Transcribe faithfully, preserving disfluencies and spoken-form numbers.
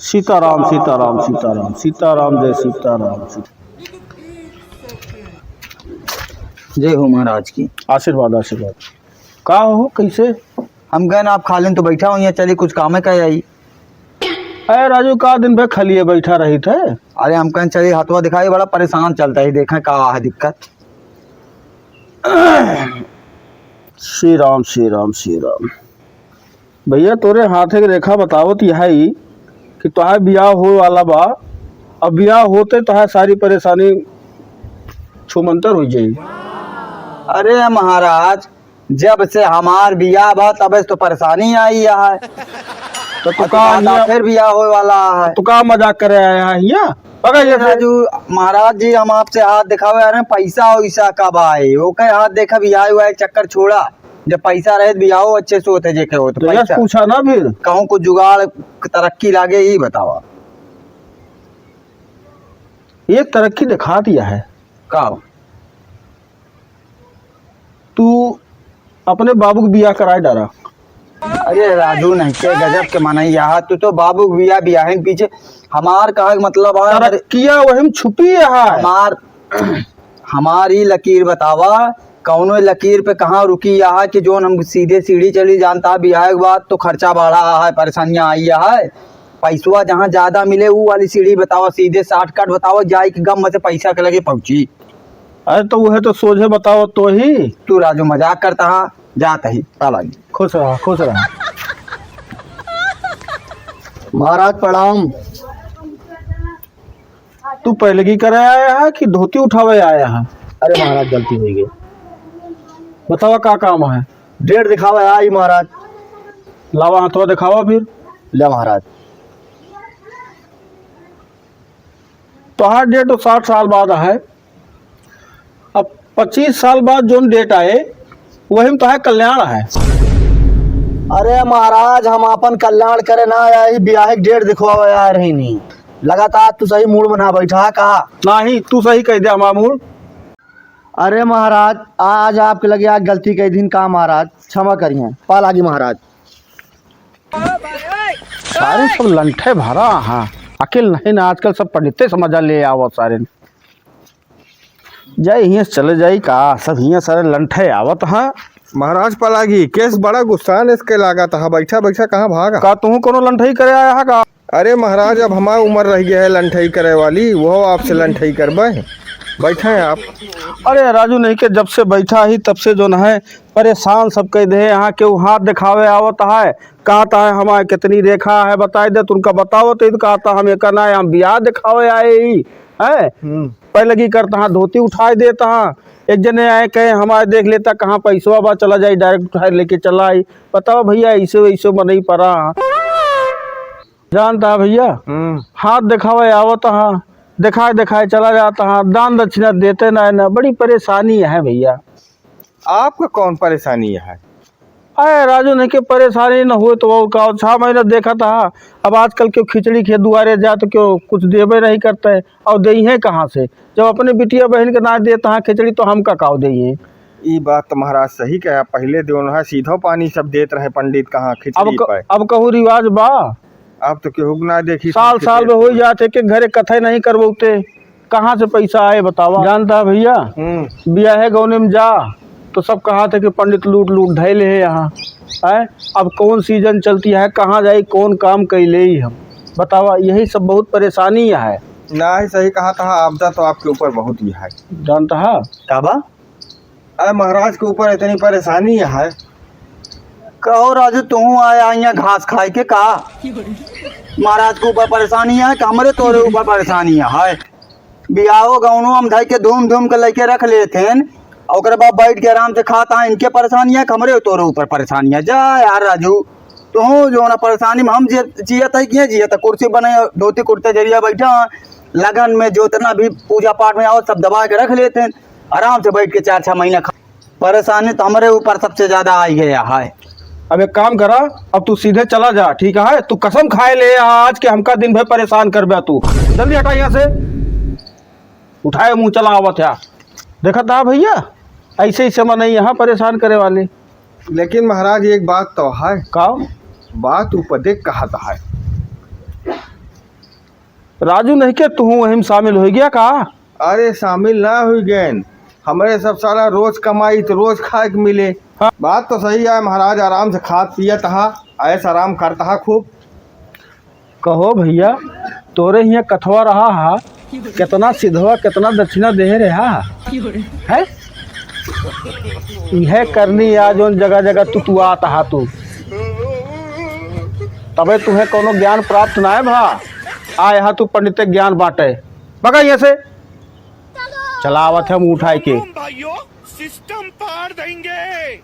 सीताराम, सीताराम, सीताराम, सीताराम, जय सीताराम, सीता- जय हो महाराज की। आशीर्वाद, आशीर्वाद। का हो, कैसे? हम कहन आप खालिन तो बैठा हो, यहाँ चली कुछ काम है का आई? अरे राजू, का दिन भर खलिए बैठा रही थे? अरे हम कहन चली हथवा दिखाई, बड़ा परेशान चलता ही, देखें का है दिक्कत। श्री राम, श्री राम, श्री राम। भैया, तोरे हाथे के रेखा बतावत यह है कि तोहार बियाह होए वाला बा। अब बियाह होते तोहार सारी परेशानी छूमंतर हो जाई। अरे महाराज, जब से हमार बियाह बा, तबे से तो परेशानी आई है। तो तू अब का तो हियाँ फिर बियाह होए वाला है। तू का मजाक करे आया है हियाँ? पकड़ ये अरे राजू, महाराज जी, हम आपसे हाथ दिखावे आ रहे हैं, पैसा वैसा कब आए? ओके हाथ देखा, बियाह हुआ है, चक्कर छोड़ा। जब पैसा रहे तो बियाहो अच्छे से होते, जेके हो तो तो यस पैसा। पूछा ना फिर। कहूँ कुछ जुगाड़, तरक्की लागे, ई बतावा। एक तरक्की दिखा दिया है। का? तू अपने बाबू के बियाह कराए डारा। अरे राजू, नहीं के गजब के मनई यहाँ, तू तो बाबू के बियाह, बियाह के पीछे। हमार कहे के मतलब है, तरक्किया वही में छुपी है। हमार, हमारी लकीर बतावा, कौनो लकीर पे कहाँ रुकी यहाँ कि जोन हम सीधे सीढ़ी चली जानता, बियाह के बाद तो खर्चा बढ़ा है, परेशानियाँ आई है। पैसवा जहाँ ज्यादा मिले, ऊ वाली सीढ़ी बतावा, सीधे शॉर्टकट बतावा, जाए के गम में से पैसा के लगे पहुँची। अरे तो वह तो सोझे बताओ तो ही। तू राजू मजाक करता हा, जात ही, पालागी। खुश रहा, खुश रहा। महाराज प्रणाम। तू पैलगी करे आया है कि धोती उठावे आया है? अरे महाराज, गलती हो गई। बतावा का काम है? डेट दिखावे आई महाराज। लावा हाथवा दिखावा फिर। ले महाराज। तोहार डेट तो साठ साल बाद है। अब पच्चीस साल बाद जोन डेट आए, वही में तोहार कल्याण है। अरे महाराज, हम आपन कल्याण करे ना आया ही, बियाह के डेट दिखवावे आए रही नहीं। लगातार तू सही मूड बना बैठा है का? नाही, तू सही कह दे हमार मूड। अरे महाराज, आज आपके लगे आज गलती कह दिन का महाराज, क्षमा करिए, पालागी महाराज। सारे सब लंठे भरा हाँ, अकिल नहीं ना, आजकल सब पंडिते समझा ले आवत सारे। जाई हियाँ से चले जाई का, सब हियाँ सारे लंठे आवत हाँ। महाराज पलागी, केस बड़ा गुस्सान इसके लागत हा, बैठा बैठा कहाँ भागा? का तुहूँ कोनो लंठई करे आया हा का? अरे महाराज, अब हमार उम्र रह गया है लंठई करे वाली, वो आपसे लंठई करबे। बैठे हैं आप। अरे राजू नहीं के जब से बैठा ही तब से जोन है परेशान सब कह दे, यहाँ केहू हाथ दिखावे आवत है, कहत है हमारे कितनी रेखा है बताई दे, तुमका बतावत है तो कहत है हम एक ना हम बियाह दिखावे आए ही है। हम्म। पैलगी करत हा, धोती उठाए देत हा। एक जने आए कहे हमारे देख लेता कहाँ पैसवा बा, चला जाई direct उठाए लेके चला आई। बतावा भैया, ऐसे वैसे मनई परा हा। जानता है भैया, हम्म। हाथ दिखावे आवत हा, दिखाए दिखाए चला जाता हा, दान दक्षिणा देते ना, ना, बड़ी परेशानी है भैया। आपका कौन परेशानी है? अरे राजू, नहीं के परेशानी न होए तो और का, छह महीना देखा था। अब आजकल के खिचड़ी के दुआरे जा तो क्यों कुछ देबे नहीं करते, और देइहे कहाँ से? जब अपने बिटिया बहन के ना देता है खिचड़ी तो हम का काव देइहे? ई बात तो महाराज सही कहा, पहले देवन है सीधो पानी सब देत रहे पंडित कहाँ अब खिचड़ी क-, पे। अब कहू रिवाज बा? अब तो केहू के ना देखी साल खिचड़ी साल में हो पे। जाते के घरे कथे नहीं करबौते। कहाँ से पैसा आए बतावा? जानता है भैया, हम्म। बियाहे गौने में जा तो सब कहा थे कि पंडित लूट लूट धैले है यहाँ। हैं? अब कौन सीजन चलती है, कहाँ जाई, कौन काम कैले ही हम? बतावा, यही सब बहुत परेशानी है। ना ही सही कहा था, आपदा तो आपके ऊपर बहुत ही है। जानता है? का बा? अरे महाराज के ऊपर इतनी परेशानी है। कहो राजू, तू आया यहाँ घास खाए के का? महाराज के ऊपर परेशानी है कि हमरे तोरे ऊपर परेशानी है? बियाहो गौनो हम धई के धूम धूम के लेके रख लेते हैं, और ओकरे बाद बैठ के आराम से खाता है। इनके परेशानी है कि हमरे तोरे ऊपर परेशानी है? जा यार राजू, तू जो ना परेशानी में हम जिय-, जियत है कि जियत है, कुर्सी बने, धोती कुर्ते जरिया बैठा है। लगन में जितना भी पूजा पाठ में आओ, सब दबा के रख लेते हैं, आराम से बैठ के चार छह महीना खा। परेशानी तो हमरे ऊपर सबसे ज्यादा आई गया है। अब एक काम करा, अब तू सीधे चला जा, ठीक है? तू कसम खाए ले आज के हमका दिन भर परेशान करबे तू। जल्दी हटा यहाँ से, उठाए मुँह चला आवत है। देखत हा भैया, ऐसे ही समय नहीं यहाँ परेशान करे वाले। लेकिन महाराज, एक बात तो है। का? बात उपदेश कहत है। राजू नहीं के तू वही में शामिल हो गया का? अरे शामिल ना हुई गैन, हमरे सब साला रोज कमाई तो रोज खाए के मिले। हाँ। बात तो सही है महाराज, आराम से खात पियत हा, ऐश आराम करत हा खूब। कहो भैया, तोरे हियाँ कथवा रहा हा, कितना सिधवा कितना दक्षिणा देहे रहा हा? हैं? इहे करनी आ जौन जगह जगह तू तू आत हा तू, तबे तुहे कौनो ज्ञान प्राप्त नाय भा। आय हा तू पंडित ज्ञान बांटे, भगा यहाँ से। चलावत है मुंह उठाए के। तुम भाइयों सिस्टम पार देंगे।